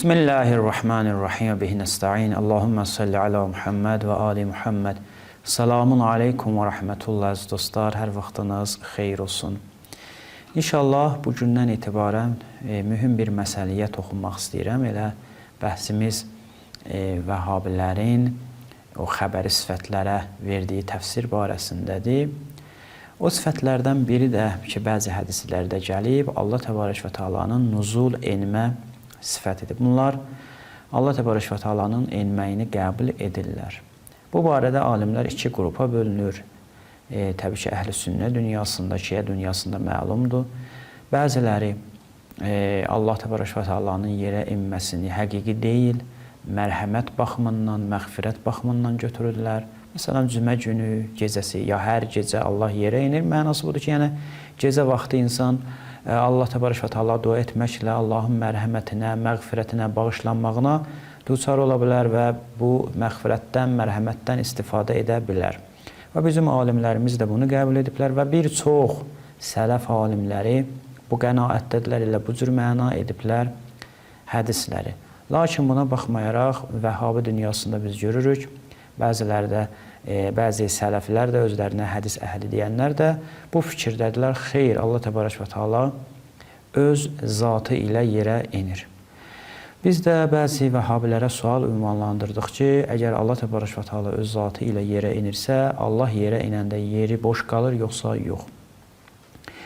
Bismillahirrahmanirrahim. Bihi nesta'in. Allahümme salli ala Muhammed və ali Muhammed. Selamun aleykum və rəhmətullah əziz dostlar. Hər vaxtınız xeyir olsun. İnşallah bu gündən etibarən mühüm bir məsələyə toxunmaq istəyirəm. Elə bəhsimiz vəhabilərin o xəbəri sifətlərə verdiyi təfsir barəsindədir. O sifətlərdən biri də ki, bəzi hədislərdə gəlib, Allah Təbarək və Teala'nın nuzul enmə sifətidir. Bunlar Allah Təbarək və Teala'nın enməyini qəbul edirlər. Bu barədə alimlər iki qrupa bölünür. Təbii ki, əhl-i sünnə dünyasında, şiə dünyasında məlumdur. Bəziləri Allah Təbarək və Teala'nın yerə enməsini həqiqi deyil, mərhəmət baxımından, məğfirət baxımından götürürlər. Məsələn, cümə günü gecəsi ya hər gecə Allah yerə enir. Mənası budur ki, yəni gecə vaxtı insan Allah Təbarək və Teala dua etməklə Allahın mərhəmətinə, məğfirətinə, bağışlanmağına duçar ola bilər və bu məğfirətdən, mərhəmətdən istifadə edə bilər. Və bizim alimlərimiz də bunu qəbul ediblər və bir çox sələf alimləri bu qənaətdədirlər, elə bu cür məna ediblər hədisləri. Lakin buna baxmayaraq Vəhabi dünyasında biz görürük, bəziləri də, bəzi sələflər də özlərinə hədis əhli deyənlər də bu fikirdədirlər. Xeyr, Allah Təbarək və Teala öz zatı ilə yerə enir. Biz də bəzi vəhabilərə sual ünvanlandırdıq ki, əgər Allah Təbarək və Teala öz zatı ilə yerə enirsə, Allah yerə enəndə yeri boş qalır yoxsa yox?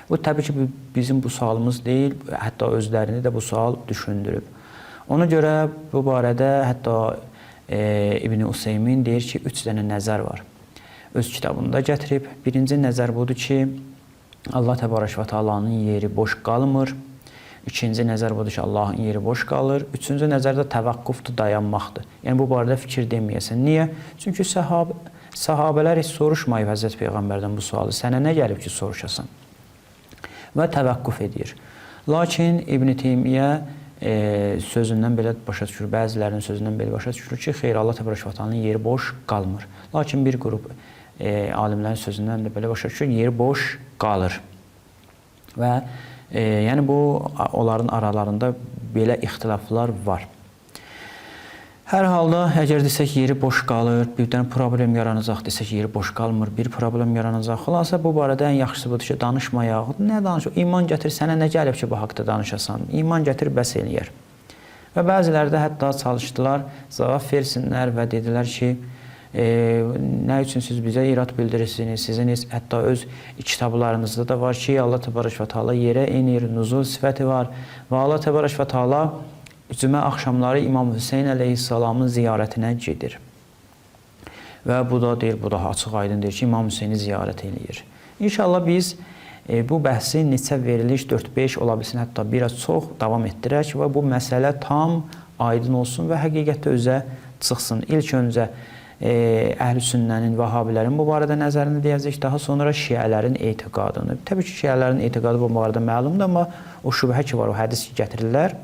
Bu təbii ki, bizim bu sualımız deyil, hətta özlərini də bu sual düşündürüb. Ona görə bu barədə hətta İbn Useymin deyir ki, 3 dənə nəzər var. Öz kitabında gətirib. Birinci nəzər budur ki, Allah Təbarək və Teala'nın yeri boş qalmır. İkinci nəzər budur ki, Allahın yeri boş qalır. Üçüncü nəzər də təvaqqufdur, dayanmaqdır. Yəni bu barədə fikir deməyəsən. Niyə? Çünki sahabələr heç soruşmayıb Həzrət Peyğəmbərdən bu sualı. Sənə nə gəlib ki, soruşasan? Və təvaqquf edir. Lakin İbn Teymiyyə sözündən belə başa düşür, bəzilərinin sözündən belə başa düşür ki, xeyr, Allah Təbarək və Teala'nın yeri boş qalmır. Lakin bir qrup alimlərin sözündən də belə başa düşür, yeri boş qalır. Və yəni bu onların aralarında belə ixtilaflar var. Hər halda əgər desək yeri boş qalır, bir dənə problem yaranacaq, desək yeri boş qalmır, bir problem yaranacaq. Xülasə bu barədə ən yaxşısı budur ki, danışmayaq. Nə danış? İman gətir, sənə nə gəlib ki, bu haqda danışasan? İman gətir, bəs eləyər. Və bəziləri də hətta çalışdılar, cavab versinlər və dedilər ki, nə üçün siz bizə irad bildirirsiniz? Sizin hətta öz kitablarınızda da var ki, Allah Təbarək və Teala yerə enir, nuzul sifəti var və Allah Təbarək və Teala cümə axşamları İmam Hüseyn əleyhissalamın ziyarətinə gedir. Və bu da deyir, bu da açıq aydın deyir ki, İmam Hüseyni ziyarət eləyir. İnşallah biz bu bəhsi neçə veriliş, 4-5 ola bilsin, hətta biraz çox davam etdirək və bu məsələ tam aydın olsun və həqiqətdə özə çıxsın. İlk öncə əhl-i sünnənin, vəhabilərin bu barədə nəzərini deyəcək, daha sonra şiələrin etiqadını. Təbii ki, şiələrin etiqadı bu barədə məlumdur, amma o şübhə ki var, o hədis ki gətirirlər,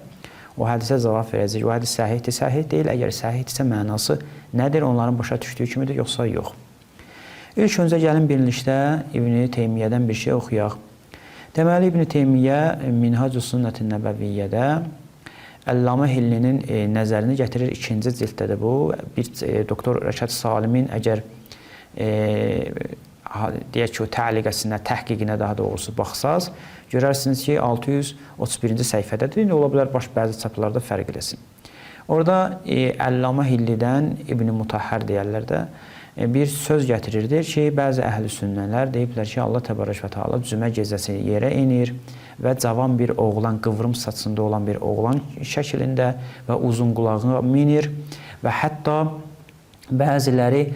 o hədisə cavab verəcək. O hədis səhihdir, səhih deyil. Əgər səhihdirsə mənası nədir? Onların başa düşdüyü kimidir, yoxsa yox? İlk öncə gəlin birlikdə İbn Teymiyyədən bir şey oxuyaq. Deməli, İbn Teymiyyə Minhacü Sünnətin Nəbəviyyədə Əllamə Hillinin nəzərini gətirir. İkinci cilddə bu. Bir doktor Rəşad Salimin əgər deyək ki, o təliqəsinə, təhqiqinə daha doğrusu baxsaz, görərsiniz ki, 631-ci səhifədədir. İndi ola bilər baş bəzi çaplarda fərq eləsin. Orada Əllamə Hillidən İbn Mutahhər deyərlər də bir söz gətirir, deyir ki, bəzi əhl-i sünnələr deyiblər ki, Allah Təbarək və Teala cümə gecəsi yerə enir və cavan bir oğlan, qıvrım saçında olan bir oğlan şəklində və uzun qulağı minir və hətta bəziləri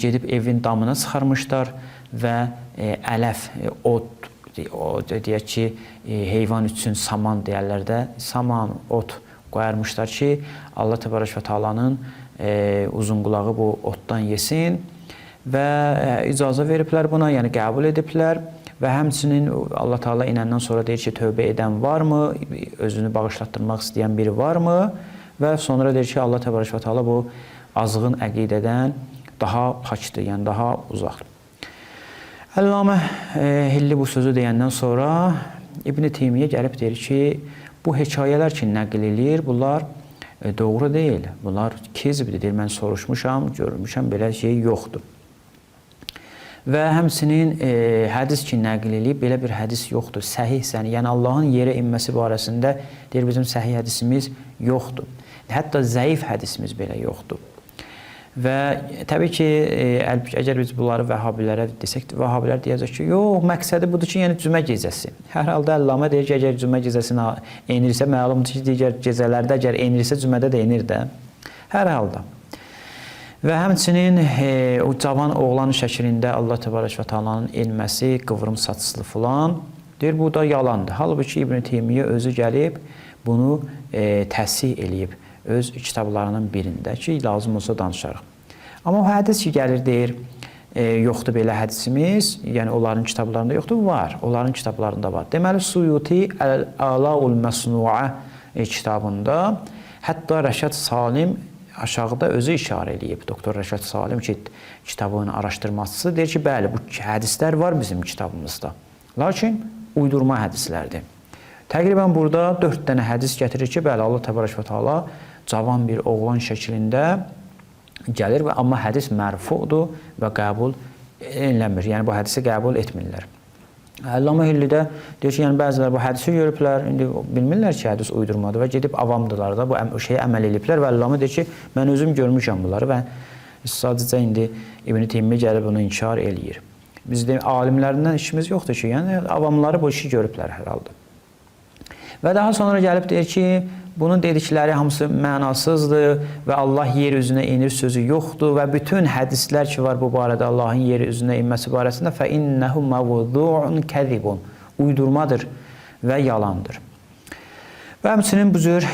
gedib evin damına çıxarmışlar və ələf, ot, o deyək ki, heyvan üçün saman deyərlər də, saman, ot qoyarmışlar ki, Allah Təbarək və Teala'nın uzun qulağı bu otdan yesin və icazə veriblər buna, yəni qəbul ediblər və həmçinin Allah Teala inəndən sonra deyir ki, tövbə edən varmı, özünü bağışlatdırmaq istəyən biri varmı və sonra deyir ki, Allah Təbarək və Teala bu azğın əqidədən daha pakdır, yəni daha uzaqdır. Əllamə Hilli bu sözü deyəndən sonra İbn Teymiyyə gəlib deyir ki, bu hekayələr ki nəql eləyir, bunlar doğru deyil. Bunlar kezbdir. Deyir, mən soruşmuşam, görmüşəm, belə şey yoxdur. Və həmçinin hədis ki nəql eləyib, belə bir hədis yoxdur. Səhih səni, yəni Allahın yerə enməsi barəsində deyir bizim səhih hədisimiz yoxdur. Hətta zəif hədisimiz belə yoxdur. Və təbii ki, əgər biz bunları vəhabilərə desək, vəhabilər deyəcək ki, yox, məqsədi budur ki, yəni cümə gecəsi. Hər halda Əllamə deyir ki, əgər cümə gecəsinə enirsə, məlumdur ki, digər gecələrdə əgər enirsə, cümədə də enir də. Hər halda. Və həmçinin o cavan oğlan şəklində Allah Təbarək və Taalanın enməsi, qıvrım saçlı filan, deyir bu da yalandır. Halbuki İbn Teymiyyə özü gəlib bunu təsih eləyib öz kitablarının birində ki, lazım olsa danışarıq. Amma o hədis ki gəlir deyir, yoxdur belə hədisimiz, yəni onların kitablarında yoxdur, var. Onların kitablarında var. Deməli Suyuti Əl-Alaul Məsnua kitabında hətta Rəşad Salim aşağıda özü işarə eləyib. Doktor Rəşad Salim ki, kitabın araşdırmaçısı deyir ki, bəli, bu hədislər var bizim kitabımızda. Lakin uydurma hədislərdir. Təqribən burada 4 dənə hədis gətirir ki, bəli, Allah Təbarək və Teala cavan bir oğlan şəklində gəlir və amma hədis mərfudur və qəbul eləmir. Yəni bu hədisi qəbul etmirlər. Əllamə Hillidə deyir ki, yəni bəziləri bu hədisi görüblər, indi bilmirlər ki, hədis uydurmadır və gedib avamdılar da bu şeyə əməl eləyiblər və Əllamə deyir ki, mən özüm görmüşəm bunları və sadəcə indi İbn Teymiyyə gəlib bunu inkar eləyir. Bizdə alimlərindən işimiz yoxdur ki, yəni avamları bu işi görüblər hər halda. Və daha sonra gəlib deyir ki, bunun dedikləri hamısı mənasızdır və Allah yer üzünə enir sözü yoxdur və bütün hədislər ki var bu barədə Allahın yer üzünə enməsi barəsində fə innehu mevzu'un kəzibun, uydurmadır və yalandır. Və həmçinin bu cür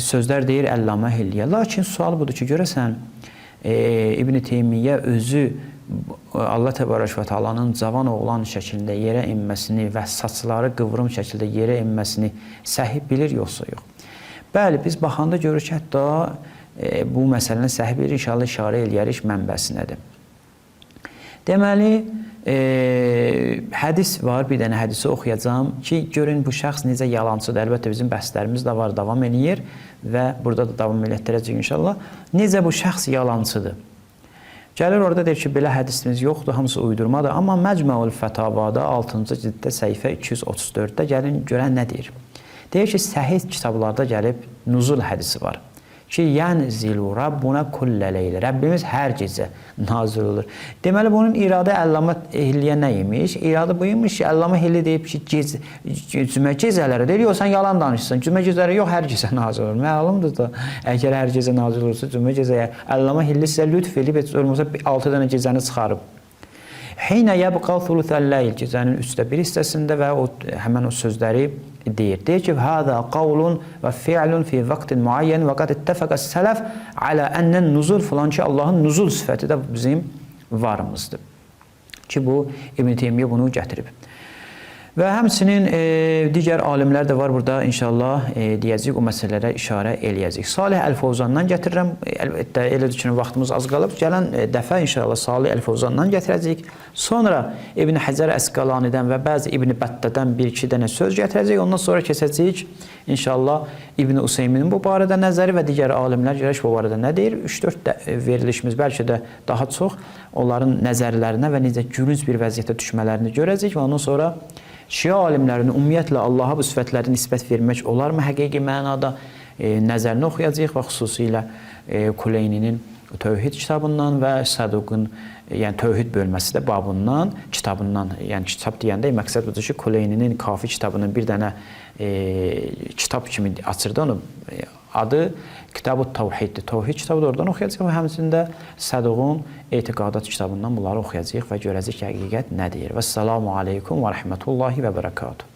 sözlər deyir Əllamə Hilliyə. Lakin sual budur ki, görəsən İbn Teymiyyə özü Allah Təbarək və Taalanın cavan oğlan şəklində yerə enməsini və saçları qıvrım şəkildə yerə enməsini səhih bilir yoxsa yox? Bəli, biz baxanda görürük ki, hətta bu məsələni səhih bilir, inşallah işarə eləyərik mənbəsinədir. Deməli, hədis var, bir dənə hədisi oxuyacağam ki, görün bu şəxs necə yalançıdır. Əlbəttə bizim bəhslərimiz də var, davam eləyir və burada da davam elətdirəcək inşallah. Necə bu şəxs yalançıdır? Gəlir orada deyir ki, belə hədisimiz yoxdur, hamısı uydurmadır. Amma Məcməul Fətavada 6-cı cilddə səhifə 234-də gəlin görən nə deyir? Deyir ki, səhih kitablarda gəlib nuzul hədisi var. Ki, yənzilu Rabbuna kullə leylə. Rəbbimiz hər gecə nazil olur. Deməli, bunun iradə Əllamə Hilliyə nə imiş? İradə bu imiş ki, Əllamə Hilli deyib ki, cümə gecələri deyir, yox, sən yalan danışırsan. Cümə gecələri yox, hər gecə nazil olur. Məlumdur da, əgər hər gecə nazil olursa, cümə gecəyə Əllamə Hilli sizə lütf eləyib, heç olmasa 6 dənə gecəni çıxarıb. Heynə yəbqa thuluthəl-leyl, gecənin 1/3 hissəsində və o həmən o sözləri deyir. Deyir ki, hâzâ qavlun və fi'lun fi vaqtin muayyen və qad ittəfəqə sələf alə ənnən nuzul filan ki, Allahın nuzul sifəti də bizim varımızdır. Ki, bu İbn Teymiyyə bunu gətirib. Və həmçinin digər alimlər də var burada inşallah deyəcəyik, o məsələlərə işarə eləyəcəyik. Salih Əl-Fovzandan gətirirəm. Əlbəttə elə düşünün vaxtımız az qalıb. Gələn dəfə inşallah Salih Əl-Fovzandan gətirəcəyik. Sonra İbn Həcər Əsqalanidən və bəzi İbn Bəttədən bir-iki dənə söz gətirəcəyik. Ondan sonra keçəcəyik inşallah İbn Useyminin bu barədə nəzəri və digər alimlər görək bu barədə nə deyir. 3-4 verilişimiz bəlkə də daha çox onların nəzərlərinə və necə gülünc bir vəziyyətə düşmələrini görəcəyik və ondan sonra Şia alimlərinin ümumiyyətlə Allaha bu sifətləri nisbət vermək olarmı həqiqi mənada nəzərini oxuyacağıq və xüsusilə Kuleyninin Tövhid kitabından və Saduqun, yəni Tövhid bölməsi də babından, kitabından, yəni kitab deyəndə məqsəd budur ki, Kuleyninin Kafi kitabının bir dənə kitab kimi açırdı onu, adı Kitab-ı Tövhiddir. Tövhid kitabı da oradan oxuyacağıq və həmçinin də Saduqun Etiqadat kitabından bunları oxuyacağıq və görəcəyik ki, həqiqət nə deyir. Vəssalamu aleykum və rəhmətullahi və bərəkatuhu.